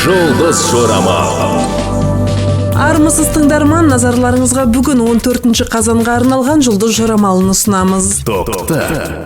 Жұлдыз Жорамал. Армысыз, тыңдарман! Назарларыңызға бүгін 14 қазанға арналған жұлдыз жорамалын ұсынамыз. Тоқты.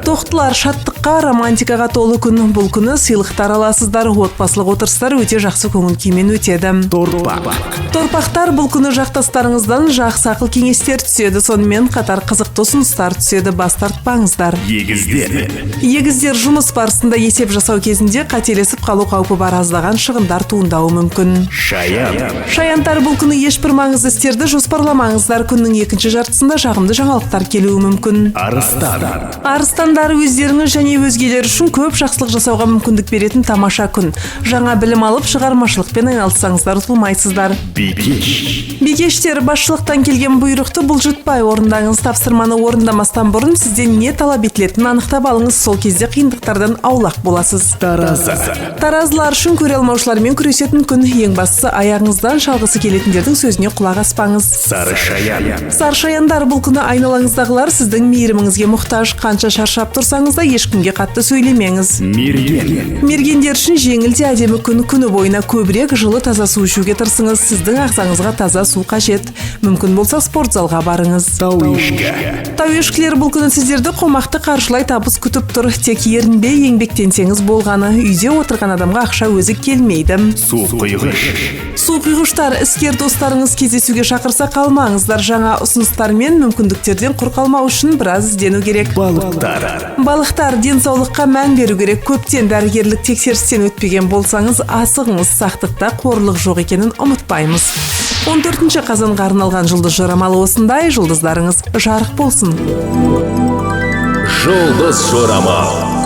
Тоқтылар, шаттыққа, романтикаға толы күн. Бұл күні сыйлықтар аласыздар, отбасылық отырыстар өте жақсы көңіл күймен өтеді. Торпақ. Торпақтар, бұл күні жақтастарыңыздан жақсы ақыл кеңестер түседі, сонымен қатар қызықты ұсыныстар түседі, бас тартпаңыздар. Егіздер. Егіздер, жұмыс барысында есеп жасау кезінде қателесіп қалу қаупі бар, аздаған шығындар туындауы мүмкін. Шаян. Шаяндар, бұл күні ешбір маңызды істерді жоспарламаңыздар. Күннің екінші жартысында жағымды жаңалықтар келуі мүмкін. Арыстан. Арыстандар, өздеріңіз және өзгелер үшін көп жақсылық жасауға мүмкіндік беретін тамаша күн. Жаңа білім алып, шығармашылықпен айналыссаңыздар, ұтылмайсыздар. Бикеш. Бикештер, басшылықтан келген бұйрықты бұлжытпай орындаңыз. Тапсырманы орындамастан бұрын сізден не талап етілетінін анықтап алыңыз, сол кезде қиындықтардан аулақ боласыз. Таразы. Таразылар үшін көре алмаушылармен күресетін күн. Ең бастысы, аяғыңыздан шалғысы келетіндердің сөзіне құлақ аспаңыз. Сары шаян. Саршаяндар, бұл күні айналаңыздағылар сіздің мейіріміңізге мұқтаж. Қанша шаршап тұрсаңыз да, ешкімге қатты сөйлемеңіз. Мерген. Мергендер үшін жеңіл де әдемі күн. Күні бойына көбірек жылы, таза су ішуге тырысыңыз. Сіздің ағзаңызға таза су қажет. Мүмкін болса, спорт залға барыңыз. Тау ешкі. Тау ешкілер, бұл күні сіздерді қомақты қаржылай табыс күтіп тұр. Тек ерінбей еңбектенсеңіз болғаны. Үйде отырған адамға ақша өзі келмейді. Су құйғыш. Су құйғыштар, іскер достарыңыз кездесуге шақырса, қалмаңыздар. Жаңа ұсыныстар мен мүмкіндіктерден құр қалмау үшін біраз іздену керек. Балықтар. Балықтар, денсаулыққа мән беру керек. Көптен дәрігерлік тексерістен өтпеген болсаңыз, асығыңыз. Сақтықта қорлық жоқ екенін ұмытпаймыз. 14 қазанға арналған жұлдыз жорамалы осындай. Жұлдыздарыңыз жарық болсын! Жұлдыз Жорамал.